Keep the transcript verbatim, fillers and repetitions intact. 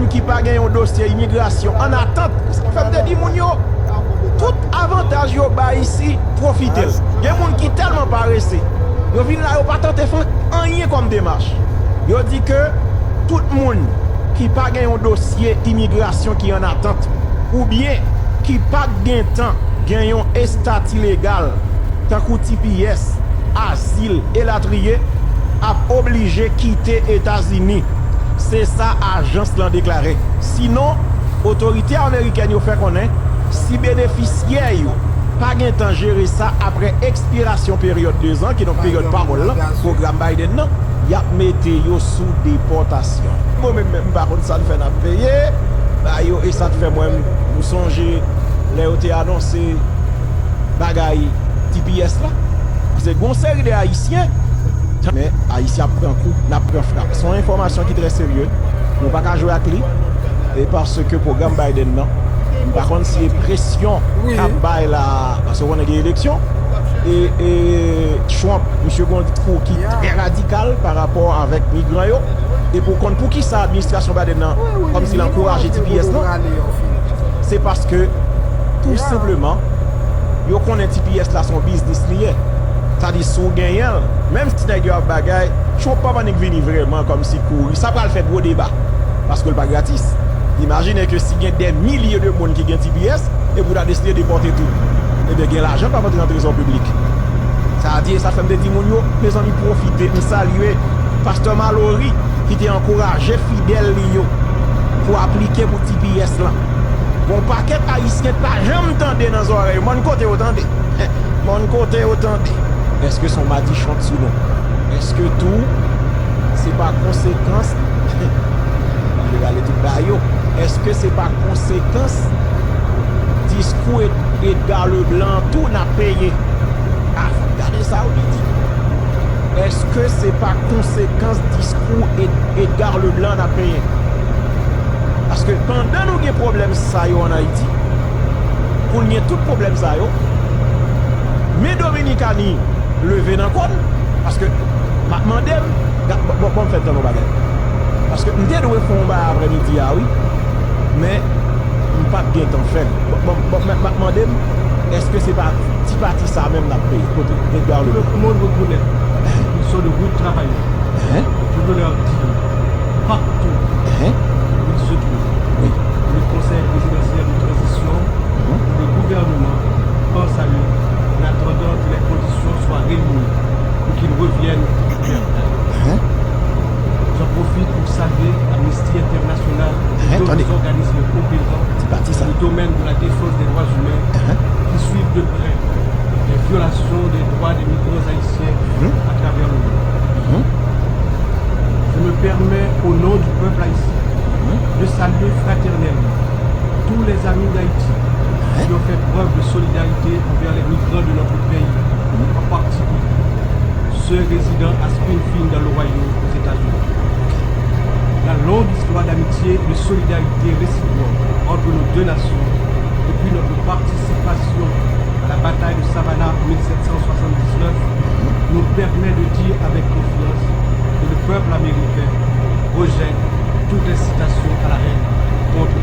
ki pa gen yon dosye imigrasyon an atant. Sa k fè m te di moun yo, tout avantaj yo bay isi, pwofite l. Gen moun ki tèlman parese, yo vin la, yo pa tante fè anyen kòm demach. Yo di ke tout moun ki pa gen yon dosye imigrasyon ki an atant, oubyen ki pa t gentan gen yon estati legal, tankou T P S, azil, elatriye, ap oblije kite Etazini. Se sa ajans lan deklare. Sinon, otorite amerikèn yo fè konnen, si benefisyè yo pa gentan jere sa apre ekspirasyon peryòd dezan, kidonk peryòd pawòl lan, pwogram Biden nan, y ap mete yo sou depòtasyon. Mwen menm, menm, m pa konn sa n fè n ap peye ba yo, e sa t fè mwen, m sonje lè yo te anonse bagay T P S la. Se gon seri de Ayisyen, men Ayiti ap pran kou, n ap pran frap. Se yon enfòmasyon ki trè serye. Nou pa ka jwe ak li. E paske pwogram Biden nan, m pa konn si e presyon k ap bay la, paske w konnen gen eleksyon. E, e Trump, misye gen yon diskou ki trè radikal pa rapò avèk migran yo. E pou w konn poukisa administrasyon Biden nan, kòmsi l ankouraje T P S lan, se paske, tou senpleman, yo konnen T P S la se yon biznis li ye. Sa di, si w genyen l, menm si nèg yo ap bagay, Trump pa p annik vini vrèman kòmsi kouri. Sa pral fè gwo deba, paske l pa gratis. Imajine ke si gen dè milye de moun ki gen T P S, epi w ta deside depòte tout, ebyen, gen lajan k ap antre nan trezò piblik. Sa di, e sa fè m te di moun yo, mezanmi, pwofite, m salye Pastè Malory ki te ankouraje fidèl li yo pou aplike pou T P S lan. Gon pakèt Ayisyen k pa janm tande nan zòrèy yo, mòn kote yo tande. Mòn kote yo tande. Èske se yon madichon sou nou? Èske tou, se pa konsekans, m te rale tout ba yo, èske se pa konsekans diskou Ed- Edgar Leblanc tou n ap peye? A, fò n gade sa wi, li di. Èske se pa konsekans diskou Ed- Edgar Leblanc n ap peye? Paske pandan nou gen pwoblèm sa yo ann Ayiti, pou n gen tout pwoblèm sa yo, men Dominikani leve nan kò n, paske m ap mande m, ga- bon, bon, bon, m fè tann yon bagay. Paske m te dwe fè yon bagay aprèmidi a, wi, men m pa t gen tan fè l. Bon, bon, bon, m ap mande m, èske se pa ti pati sa menm n ap peye? Kote? Edgar Leblanc. Tout le monde reconnaît qu'ils sont de rudes travailleurs. Hein? Je veux leur dire, partout où ils se trouvent, le Conseil présidentiel de transition, le gouvernement pense à eux en attendant que les conditions soient réunies pour qu'ils reviennent au gouvernement. J'en profite pour saluer Amnesty International et d'autres organismes compétents dans le domaine de la défense des droits humains qui suivent de près les violations des droits des migrants haïtiens à travers le monde. Je me permets, au nom du peuple haïtien, de saluer fraternellement tous les amis d'Haïti qui ont fait preuve de solidarité envers les migrants de notre pays, en particulier ceux résidant à Springfield dans l'Ohio aux États-Unis. La longue histoire d'amitié et de solidarité réciproque entre nos deux nations, depuis notre participation à la bataille de Savannah en mille sept cent soixante-dix-neuf, nous permet de dire avec confiance que le peuple américain rejette toute incitation à la haine contre